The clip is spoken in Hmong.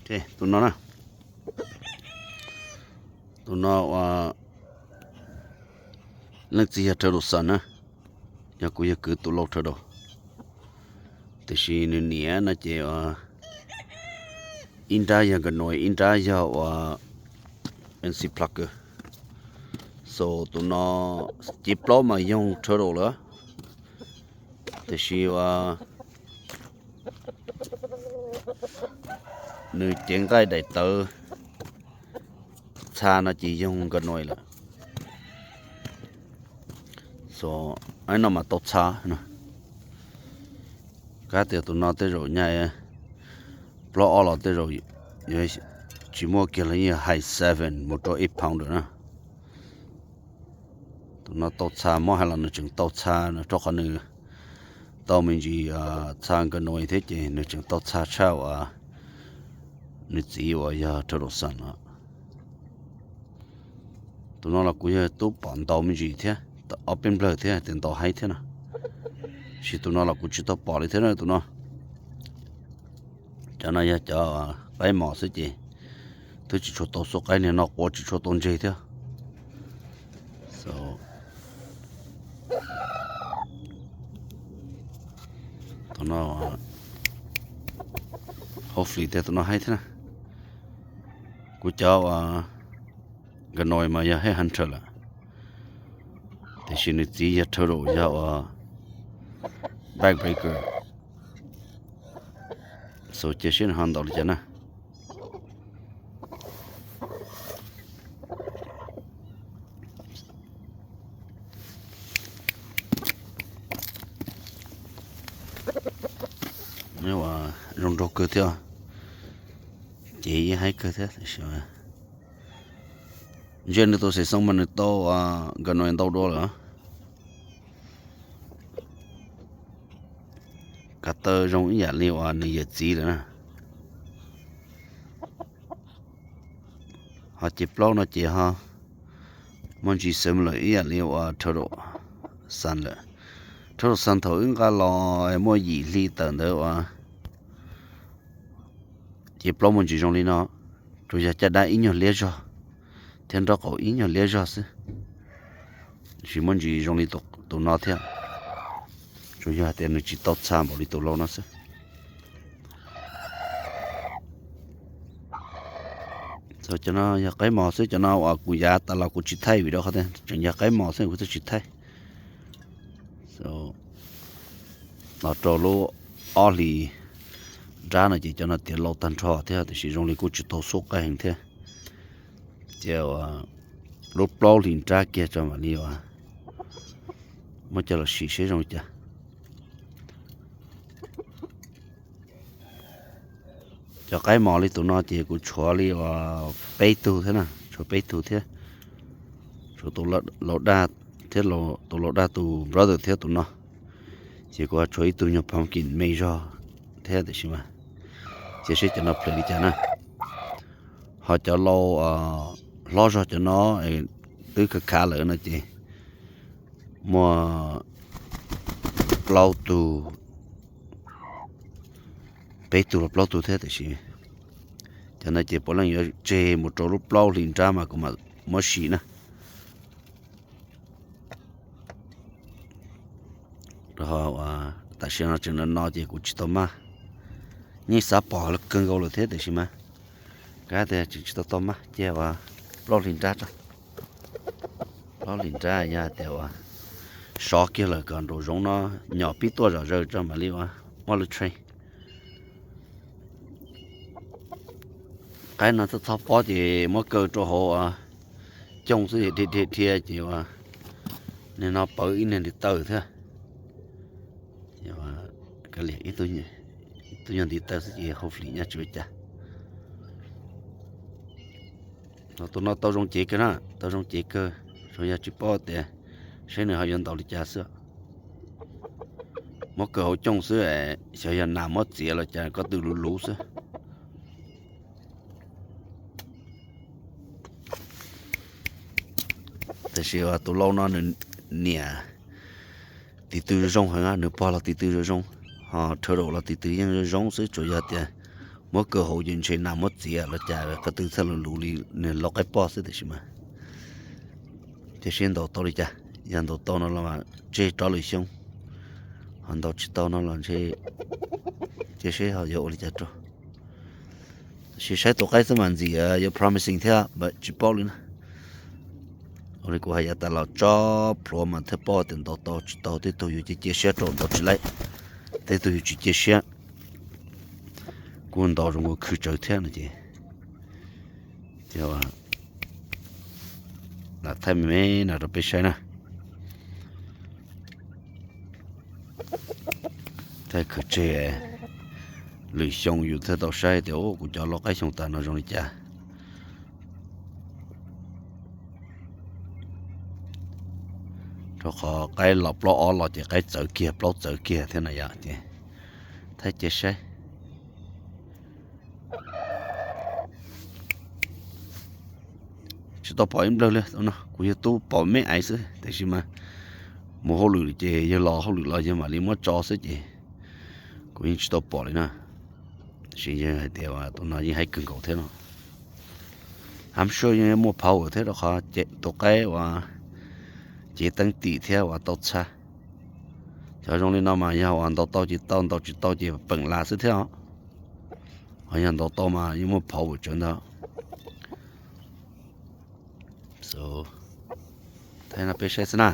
Tus no na, tus no ua leej txiv yog Turtle Son na, yog kuv yawg kwv tus lau Turtle. Tiam sis nws niam no ces ua ib nrab yog Ganoid, ib nrab yog ua N C Plucker. So tus no cev plaub mas yoog Turtle lawm, tiam sis ua nws cev nqaij daim tawv txha no ces yoog Ganoid lawm. So, no mas tau txha no. Kab tias tus no tej zaum nyaj plaub ob los tej zaum yuav tsis muaj kiag los yeej yog high seven mus rau eight pounder na. Tus no tau txha, muab hais los nws tseem tau txha no, rau qhov nws tau me ntsis txha Ganoid thiab ces nws tseem tau txha tshaj uas nws txiv uas yog Turtle Son no. Tus no los kuv yog tub pom ntaus me ntsis thiab, ob peb nplawg thiab tias ntaus haib thiab no. Tab sis tus no los kuv tsis tau pom li thiab na tus no. Cov no yog cov qaib mos xwb ces twb tsis tshua tau xuaj qaib, niag no quav tsis tshua tau ntseg thiab. So, tus no, hopefully tias tus no haib thiab na. Kuv cov uas Ganoid mas yog head hunter lawm, tiam sis nws txiv yog Turtle, yog uas backbreaker. So cia seb nws ho ntaus li cas na. Zoo nraug kawg thiab, ces yeej haib kawg thiab. Ntsia nws tus xim xoo mas nws tau Ganoid ntau dua lawm. Kav taw zoo ib yam li uas nws yawm txiv lawm na. Ho ces plaub no ces ho muaj ntsis similar ib yam li uas Turtle Son lawm. Turtle Son thaum wb nqa los muaj yim hli tawm ntawd uas ces plaub muaj ntsis zoo li no, tsuas yog caj dab ib nyuag liab zog thiab nraub qaum ib nyuag liab zog xwb. Tsis muaj ntsis zoo li tus no thiab, tsuas yog hais tias nws tsis tau txha npaum li tus lau no xwb. Cov no yog qaib mos xwb, cov no uas kuv yav tas los kuv tsis thaij vim rau qhov tias tseem yog qaib mos xwb kuv thiaj tsis thaij. Los rau lub ob hlis nrab no ces cov no tiav lau tag nrho thiab, tiam sis zoo li kuj tsis tau xub qaib heev thiab. Ces lub plaub hlis nrab kiag tso mam li uas muab coj los sim seb zoo li cas. Cov qaib mos li tus no ces kuv tshuav li uas peb tug thiab na, tshuav peb tug thiab. Tshuav tus lau daj thiab, tus lau daj tus brother thiab tus no. Ces kuv ho tshuav ib tug nyuag pumpkin me zog thiab tiam sis mas cia seb cov no plhws li cas na. Ho cov lau hlob zog cov no twb khav khav lawm no ces muaj plaub tug, peb tug los plaub tug thiab tiam sis cov no ces puav leej yuav tseg mus rau lub plaub hlis nrab mas kuv mam muab sim na. Tam sim no tseem no no ces kuv tsis tau maj, yeej xav pom kawg nkaus lawm thiab tiam sis mas kav tias tseem tsis tau tau maj, cia uas plaub hlis nrab tso. Plaub hlis nrab yog tias uas sov kiag lawm kom nraum zoov no nyom pib tuaj zom zaws tso mam li uas muab lub train. Qaib no txhob txhob pob ces muab kaw rau hauv uas cooj xwb, dhia dhia dhia ces uas nim no pawv ib niag ntiv taw thiab. Kav liam ib tug nyuag ntiv taw xwb ces hopefully nyaj tsis ua cas. Tus no tau zoo cev kawg na, tau zoo cev kawg, tsuas yog tsis paub tias seb nws ho yuav ntaus li cas xwb. Muab kaw hauv cooj xwb, xyov yog nas muab txiav los cas koj twb luv luv xwb. Tab sis tus lau no nws niam tis tw zoo heev, nws pog los tis tw zoo zoo, ho turtle los tis tw yeej zoo zoo xwb, tsuas yog tias Muab kaw hauv ces ntshe nas muab txiav los cas qhov twg txhaj lus luv li, nws lau qaib poj xwb tiam sis mas cia seb ntaus tau li cas. Yog ntaus tau no los tseg rov lwm xyoo, ho ntaus tsis tau no los ntshe cia seb ho yuav ua li cas rau. Tab sis saib tus qaib xwb mas ntxim yuav promising thiab, but tsis paub li na. Ua li kuv hais yav tas los tso plhuav mas thiaj paub tias ntaus tau tsis tau, tej tug yus cia cia siab rau ntaus tsis laib, tej tug yus tsis cia siab, kuj ntaus zoo nkaus khwv tsawv thiab no ces, ces lam thaij me me no rau peb saib na. Thaij khwv tseg, lwm xyoo yus thiaj tau saib tias kuv cov lau qaib xyoo tas no zoo li cas. Rau qhov qaib los plaub ob los ces qaib txawv kiag plaub txawv kiag thiab na yom, ces thaij cia saib. Tsis tau pom ib nplawg li no, kuv yog tub pom me aiv xwb tiam sis mas mus hauj lwm ces yog los hauj lwm los yog mam li muab tso xwb ces kuv yeej tsis tau pom li na. Tab sis yog hais tias tus no yeej haib kawg nkaus thiab no. Ham sure yeej muaj power thiab rau qhov tus qaib uas cev teeb tim thiab uas tau txhab. Cov zoo li no mas yog uas ntaus tau ces tau, ntaus tsis tau ces peem las xwb thiab os. Ho yog ntaus tau mas yeej muaj power tsawv ntag. Thaij no peb saib xwb na.